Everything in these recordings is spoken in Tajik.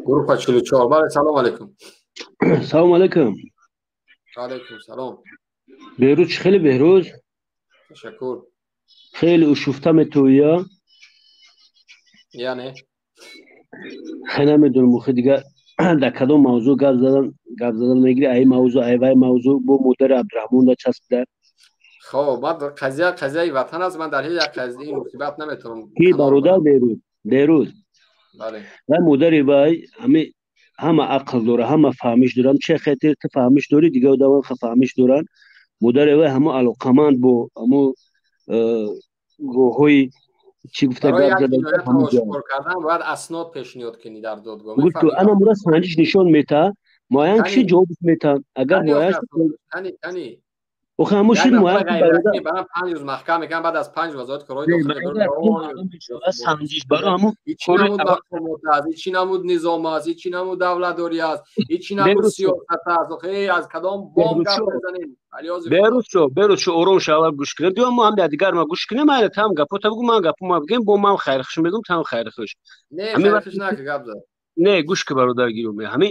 Группа 44. Бале, салом алейкум. Салом алейкум. Алейкум салом. Беҳрӯз, чӣ хеле, Беҳрӯз? Ташаккур. Хеле ушуфта метоия. Яъне? Хеле намедонам, охи дигар дар кадом мавзӯъ гап задан мегири, ай мавзӯъ, ай вай мавзӯъ, бо модари Абдураҳмон да часпида. Хоб, ман қазия қазияи ватан аст, ман дар ҳеҷ як қазияи мусибат наметавонам. Ки бародар Беҳрӯз, Беҳрӯз. Бале. Вай модари вай ҳами ҳама ақл дора, ҳама фаҳмиш дорам, че хетир ту фаҳмиш дорӣ, дигар одамон фаҳмиш доранд. Модари вай ҳамо алоқаманд бо ҳамо роҳҳои чӣ гуфта гап задан, бояд аснод пешниҳод кунӣ дар додгоҳ. Гуфту ана мура санҷиш нишон мета, муайян киши ҷавобш мета, агар муайян охе ҳамо шид муайян барам 5 рӯз маҳкам мекунам, баъд аз 5 вазорати корҳои дохилӣ санҷиш баро ҳамо. Ҳичи намуд мақомот аст, ҳичи намуд низом аст, ҳичи намуд давлатдорӣ аст, ҳичи намуд сиёсат аст. Охе, аз кадом бом гап мезанем? Берӯз шо, берӯз шо, ором шо, аввал гӯш кунем. Биё, мо ҳам дигар ма гӯш кунем, айна там гапота бугу, ман гапо ма бигем, бо ман хайрхуш мегум, там хайрхуш. Не, хайрхуш нака, гап зад. Не, гӯш ки, бародар гиромӣ, ҳами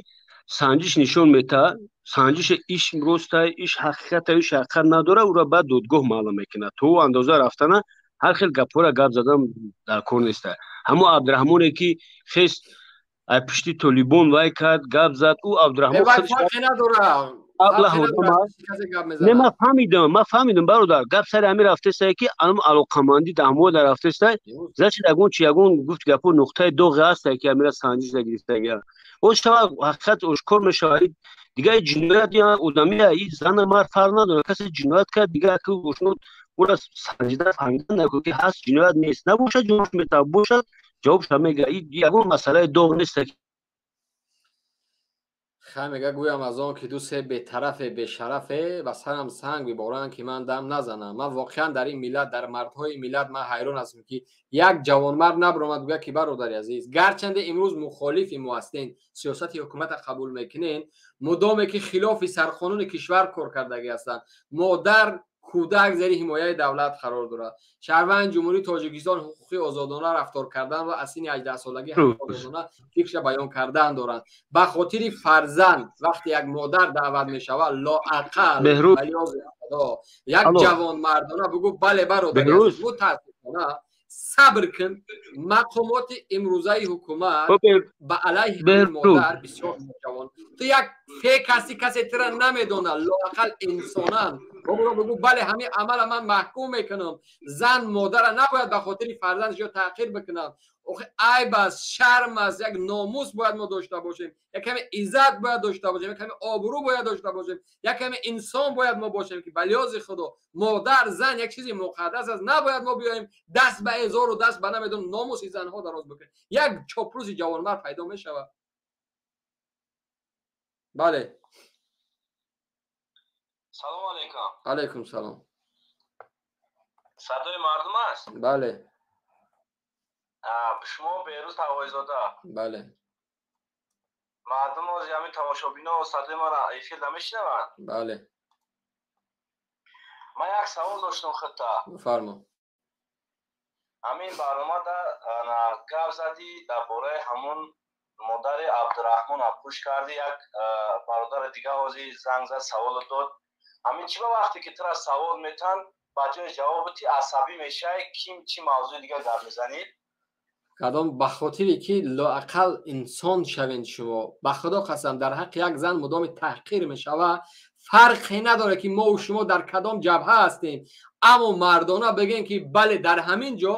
санҷиш нишон мета, санҷиш иш роста, иш ҳақиқата, иш ҳақиқат надора, ӯро баъд додгоҳ маълум мекунад. То ӯ андоза рафтана ҳар хел гапҳоро гап задан дар кор неста. Ҳамо Абдураҳмоне ки хест ай пушти Толибон вай кард, гап зад, ӯ Абдураҳмон не, ман фаҳмидам, ман фаҳмидам, бародар, гап сари ҳамин рафтеста, ки ам алоқамандӣ даҳмо дар рафтеста, значит ягон чи, ягон гуфт гапо нуқтаи доғе ҳаста, ки ҳамира санҷиш нагирифтагия. О шава ҳақиқат ошкор мешавад. Дигар ҷиноят одамия и зана мард фарқ надорад, касе ҷиноят кард, дигар ӯра санҷида фаҳмидан нако, ки ҳаст ҷиноят, нест, набошад, ҷавобш метавад, бошад, ҷавобша мега. Ягон масъалаи доғ нест. Хай, мега, гӯям аз он ки ду се бетарафе, бешарафе ба сарам санг биборанд, ки ман дам назанам. Ман воқеан дар ин миллат, дар мардҳои миллат ман ҳайрон ҳастам, ки як ҷавонмард набаромад гӯяд, ки бародари азиз, гарчанде имрӯз мухолифи мо ҳастен, сиёсати ҳукумата қабул мекунен, мудоме ки хилофи сарқонуни кишвар кор кардагӣ ҳастанд, модар, кӯдак зери ҳимояи давлат қарор дорад, шаҳрванди Ҷумҳурии Тоҷикистон ҳуқуқи озодона рафтор кардан ва аз синни 18-солагӣ озодона фикрша баён кардан доранд. Ба хотири фарзанд вақте як модар даъват мешавад, лоақал як ҷавонмардона бугӯ: бале, бародар, мутаассифона, сабр кун, мақомоти имрӯзаи ҳукумат ба алайҳи модар бисёр ҷавон, ту як фек ҳасти, касе тира намедонад, лоақал инсонан бобуро бигӯ: бале, ҳамин амала ман маҳкум мекунам, зан, модара набояд ба хотири фарзандаш ё таъқир бикунам. Охи, айб аст, шарм аст, як номус бояд мо дошта бошем, як каме иззат бояд дошта бошем, як каме обрӯ бояд дошта бошем, як каме инсон бояд мо бошем, ки ба лиҳози Худо модар, зан як чизи муқаддас аст. Набояд мо биёем даст ба эзору даст ба намедонам номуси занҳо дароз бикунем. Як чопрӯзи ҷавонмард пайдо мешавад. Бале. Салому алейкум. Алейкум салом. Садои мардум аст? Бале. Шумо Беҳрӯз Ҳавоизода? Бале. Мардум ози ҳамин тамошобино садои мара эфир намешинаванд? Бале. Ман як савол доштам худта. Бифармо. Ҳамин барномада гап задӣ дар бораи ҳамон модари Абдураҳмон, пуш кардӣ, як бародари дига ҳозир занг зад, саволо дод. Ҳамин чӣ ба вақте ки тура савол метан, ба ҷои ҷавоби асабӣ мешавӣ, ким чӣ мавзӯи дига гап мезанӣ? Кадом ба хотире ки лоақал инсон шавед шумо. Ба Худо қасам, дар ҳаққи як зан мудоми таҳқир мешава, фарқе надорад, ки мову шумо дар кадом ҷабҳа ҳастем, аммо мардона бигӯем, ки бале, дар ҳамин ҷо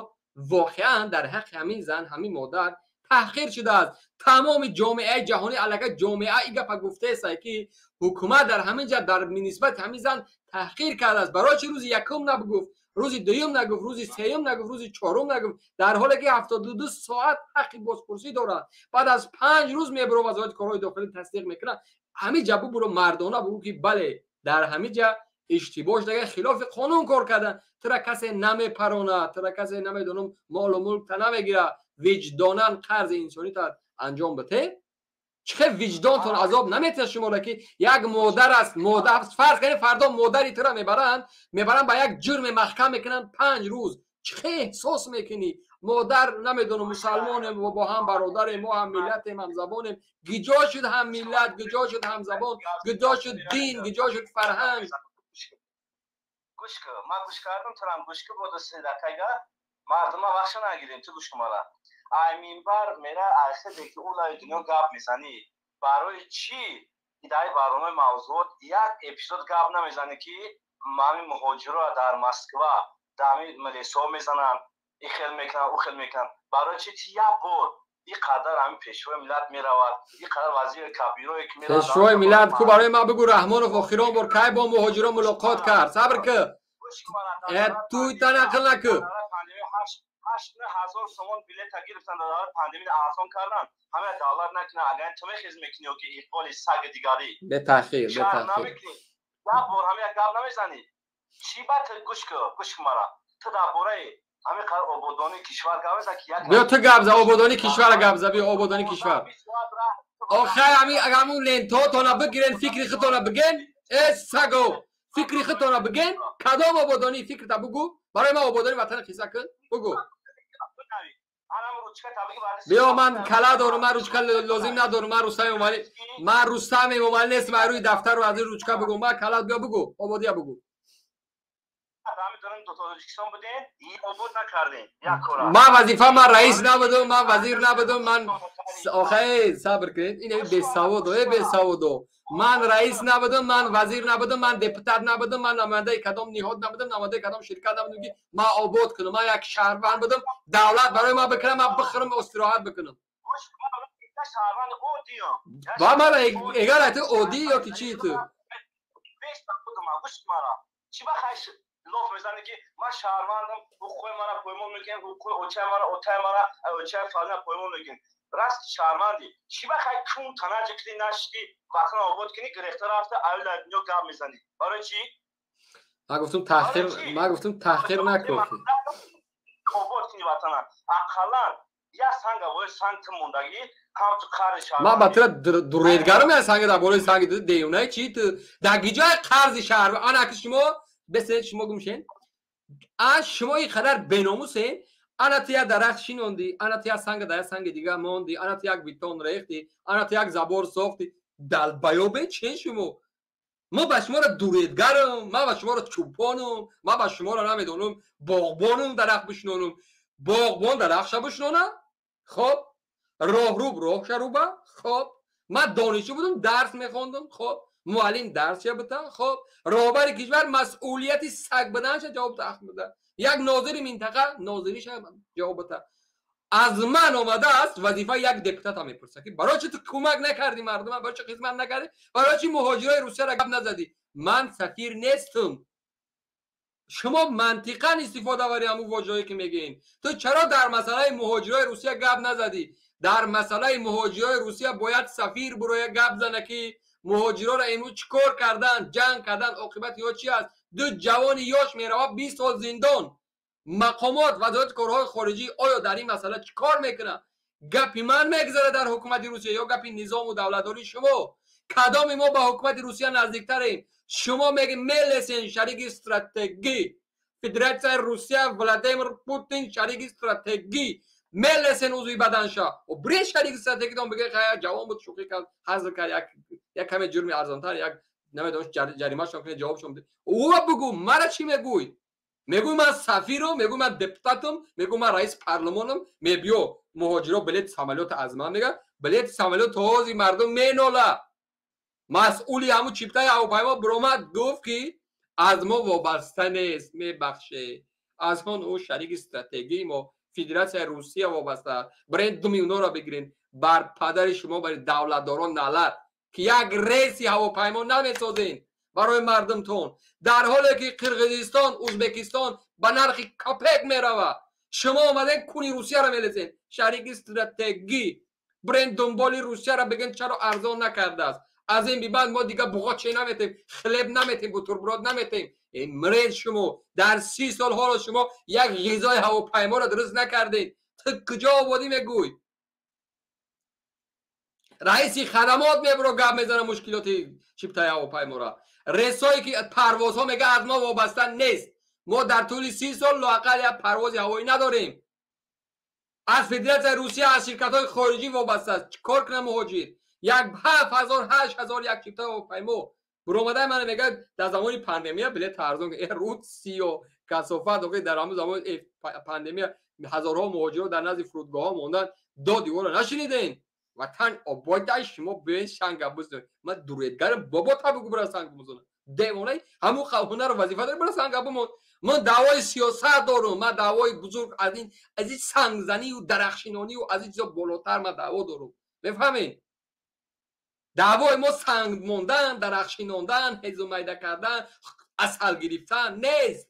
воқеан дар ҳаққи ҳамин зан, ҳамин модар таҳқир шудааст. Тамоми ҷомеаи ҷаҳонӣ, аллакай ҷомеа и гапа гуфтаеста, ки ҳукумат дар ҳамин ҷа дар нисбати ҳамин зан таҳқир кардааст. Барои чи рӯзи якум набгуфт, рӯзи дуюм нагуфт, рӯзи сеюм нагуфт, рӯзи чорум нагуфт, дар ҳоле ки 72 соат ҳаққи бозпурсӣ дорад? Баъд аз 5 рӯз мебуро, Вазорати корҳои дохилӣ тасдиқ мекунад. Ҳамин ҷа бубуро, мардона бугӯ, ки бале, дар ҳамин ҷа иштибоҳ шуда, хилофи қонун кор кардан. Тура касе намепаронад, тура касе намедонам молу мулкта намегирад, виҷдонан қарзи инсонита анҷом бите. Чӣ хел виҷдонтон азоб наметиҳад шуморо, ки як модар аст, модар, фарз кунед, фардо модари тура мебаранд ба як ҷурме маҳкам мекунанд 5 рӯз, чӣ хел эҳсос мекунӣ? Модар намедонам мусалмонем ва бо ҳам бародарем, мо ҳам миллатем, ҳам забонем. Гиҷо шуд ҳам миллат, гиҷо шуд ҳам забон, гиҷо шуд дин, гиҷо шуд фарҳанг? Гӯш кун, ман гӯш кардам, турам гӯш кун, бода седакайга мардума вақша нагирем, ту гӯш кун мара. Ай минбар мера айхеде ки улаи дунё гап мезанӣ. Барои чӣ дар барномаи мавзуот як эпизод гап намезанӣ, ки ҳами муҳоҷиро дар Москва дами милисҳо мезананд, ин хел мекунанд, ӯ хел мекунанд? Барои чӣ ти як бор ин қадар ҳамин пешвои миллат меравад, ин қадар вазири кабирое ки меравад? Пешвои миллат ку, барои ман бигӯ, Раҳмонов охирон бор кай бо муҳоҷирон мулоқот кард? Сабр ки, ту та нақл накӯ. 8 000 сомон билета гирифтан, дар давраи пандемия арзон кардан. Ҳама давлат накунад, агар ту мехез мекунӣ ё ки иқболи саги дигарӣ. Бетаъхир, бетаъхир. Намекунӣ, як бор ҳама як гап намезанӣ. Чӣ ба ту? Гӯш кун, гӯш кун мара. Ту дар бораи ҳамин қадар ободонии кишвар гап мезан, ки як Биё, ту гап за, ободонии кишвара гап за, биё, ободонии кишвар. Охай, ҳами ҳамун лентотона бигирен, фикри худтона биген. Э саго, фикри худтона биген. Кадом ободонӣ? Фикрта бугӯ барои ман, ободонии ватана қисса кун, бугӯ. Биё, ман кала дорум, ман ручка лозим надорум. Ман Рустам Эмомалӣ, ман Рустам Эмомалӣ нестам, аз рӯи дафтару аз рӯи ручка бугӯ. Ман кала, биё, бугӯ, ободия бугӯ. Ман вазифа, ман раис набудум, ман вазир набудум, ман охай, сабр кунед, ин бесаводо, э бесаводо. Ман раис набудум, ман вазир набудум, ман депутат набудум, ман намояндаи кадом ниҳод набудум, намояндаи кадом ширкат набудум, ки ман обод кунам. Ман як шаҳрванд будум, давлат барои ман бикунам, ман бихӯрам, истироҳат бикунам. Ва ман эгар ту оддӣ ё ки чи ту? Лоф мезанӣ, ки ман шаҳрвандам, ҳуқуқи мара поймол мекунем, ҳуқуқи очаи мара, отаи мара, очаи фалона поймол мекунем. Раст, шаҳрвандӣ. Чӣ ба хай кун танаҷа киди нашти ватан обод кунӣ, гирехта рафта авила дунё гап мезанӣ? Барои чӣ? Ман гуфтум таҳқир, ман гуфтум таҳқир накун. Обод кунӣ ватана, ақаллан як санга бои санг ту мондагӣ, ҳамту қарзи шаҳрвандӣ. Ман ба тура дуредгарам, я санга дар болои санги девонаи чӣ ту? Дар гиҷои қарзи шаҳр ана ки шумо бесед, шумо гумшен, а шумо ин қадар беномусен. Ана ту як дарахт шинондӣ, ана ту як санга дар як санги дига мондӣ, ана ту як бетон рехтӣ, ана ту як забор сохтӣ. Долбоёбе чен шумо? Мо ба шуморо дуредгарам, ман ба шуморо чӯпонум, ман ба шуморо намедонам, боғбонум, дарахт бишинонум. Боғбон дарахтша бишинона, хоб, роҳруб роҳша руба. Хоб, ман донишҷӯ будум, дарс мехондум. Хоб, муаллим дарсша бита. Хоб, роҳбари кишвар масъулияти саг буданша ҷавоб тахт буда, як нозири минтақа нозириша ҷавоб бита. Аз ман омадааст вазифаи як депутата мепурсад, ки барои чи ту кӯмак накардӣ мардума, барои чи хизмат накардӣ, барои чи муҳоҷирои Русияро гап назадӣ? Ман сафир нестум. Шумо мантиқан истифода бари ҳамун вожаҳое ки мегӯем. Ту чаро дар масъалаи муҳоҷирои Русия гап назадӣ? Дар масъалаи муҳоҷирои Русия бояд сафир буроя гап зана, ки муҳоҷироро имрӯз чӣ кор кардан, ҷанг кардан, оқибати ё чи аст. Ду ҷавони ёш меравад 20 сол зиндон. Мақомот, вазорати корҳои хориҷӣ оё дар ин масъала чӣ кор мекунад? Гапи ман мегзарад дар ҳукумати Русия ё гапи низому давлатдории шумо? Кадоми мо ба ҳукумати Русия наздиктарем? Шумо меги мелесен шарики стратегӣ, Федератсияи Русия, Владимир Путин шарики стратегӣ, мелесен узви баданша. Бре, шарики стратегитон биге, ҷавон буд, шӯхӣ кард, ҳазл кард, як каме ҷурми арзонтар, як намедонам, ҷаримашон кунед, ҷавобшон ӯ бугӯ. Мара чӣ мегӯй? Мегӯй ман сафирам, мегӯй ман депутатам, мегӯй ман раиси парлумонам. Мебиё, муҳоҷиро билети самолёта аз ман мега, билети самолёт този мардум менола. Масъули ҳамун чиптаи ҳавопаймо биромад, гуфт, ки аз мо вобаста нест, мебахше, аз он ӯ шарики стратегии мо Федератсияи Русия вобаста. Бирен, думи уноро бигирен. Бар падари шумо, бари давлатдорон налат, ки як рейси ҳавопаймо намесозен барои мардумтон, дар ҳоле ки Қирғизистон, Ӯзбекистон ба нархи копек меравад. Шумо омаден куни Русияро мелезен, шарики стратегӣ. Бирен, дунболи Русияро бигин, чаро арзон накардааст. Аз ин бибаъд мо дига буғоче наметем, хлеб наметем, бутерброд наметем. Мред шумо, дар 30 сол ҳоло шумо як ғизои ҳавопайморо дуруст накардед. Ту куҷо ободӣ мегӯй? Раиси хадамот мебуро, гап мезана мушкилоти чиптаи ҳавопаймора, рейсое ки парвозҳо, мега аз мо вобаста нест. Мо дар тӯли 30 сол лоақал як парвози ҳавоӣ надорем. Аз Федератсияи Русия, аз ширкатҳои хориҷӣ вобаста аст. Чӣ кор кунам муҳоҷир? Як 7000, 8000 як чипта ҳавопаймо. Буромадаи мана мегӯяд, дар замони пандемия билет арзон. Э, Русиё, касофат, охи дар ҳамон замони пандемия ҳазорҳо муҳоҷирон дар назди фурудгоҳҳо монданд. Доди ӯро нашунидем? Ватан ободай, шумо биёед санга бизонед. Ман дуредгарам, бобо та бугу, бира санг бизонам. Девонаи, ҳамун ҳунару вазифа дори, бира санга бимон. Ман даъвои сиёсат дорум, ман даъвои бузург аз ин сангзанию дарахтшинонию аз ин чизо болотар ман даъво дорум. Мефаҳмед? Даъвои мо санг мондан, дарахт шинондан, ҳезумайда кардан, асал гирифтан нест.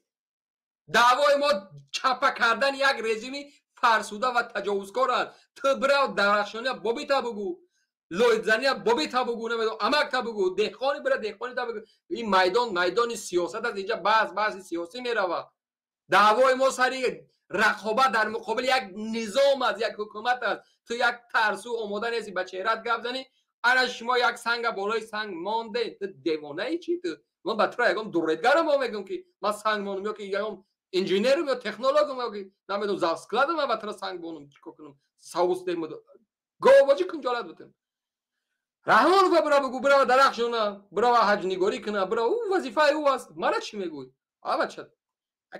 Даъвои мо чапа кардани як режими фарсуда ва таҷовузкор аст. Ту бирав дарахтшинония бобита бугӯ, лоидзания бобита бугӯ, намедонам, амакта бугӯ, деҳқони бира, деҳқонита бугӯ. Ин майдон майдони сиёсат аст, инҷа баҳс, баҳси сиёсӣ меравад. Даъвои мо сари рақобат дар муқобили як низом аст, як ҳукумат аст. Ту як тарсу омода нести ба чеҳрат гап занӣ. Ана шумо як санга болои санг монде. Ту девонаи чи? Ту ман ба тура ягон дуредгарам мо мегӯм, ки ман санг монам, ё ки ягон инженерам ё технологам, ё ки намедонам, завскладам, ман ба тура санг монам? Чикор кунам? Савус говбочи кунҷолат бутем. Раҳмонова бира бугӯ, бирава дарахт шона, бирава ҳаҷнигорӣ куна, бира, ӯ вазифаи ӯ аст. Мара чӣ мегӯй? Абача,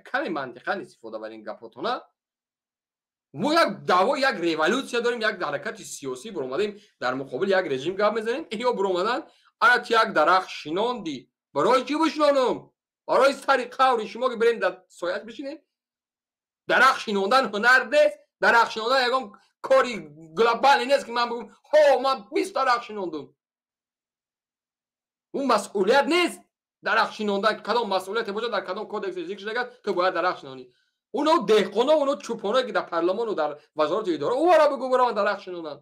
каме мантиқан истифода бар ин гапотона. Мо як даъво, як революсия дорем, як ҳаракати сиёсӣ буромадем, дар муқобили як режим гап мезанем. Ё буромадан, ана ту як дарахт шинондӣ. Барои чӣ бишинонам? Барои сари қаври шумо, ки бирем дар сояш бишинем? Дарахт шинондан ҳунар нест. Дарахт шинондан ягон кори глобалӣ нест, ки ман бигӯм: «Ҳо, ман 20 дарахт шинондум». Ӯ масъулият нест. Дарахт шинондан кадом масъулияте бошад? Дар кадом кодекс зикр шудагааст, ту бояд дарахт шинонӣ? Уно деҳқоно, уно чӯпоное, ки дар парламону дар вазорати идора, ӯвара бигӯ, бираванд дарахт шинонанд.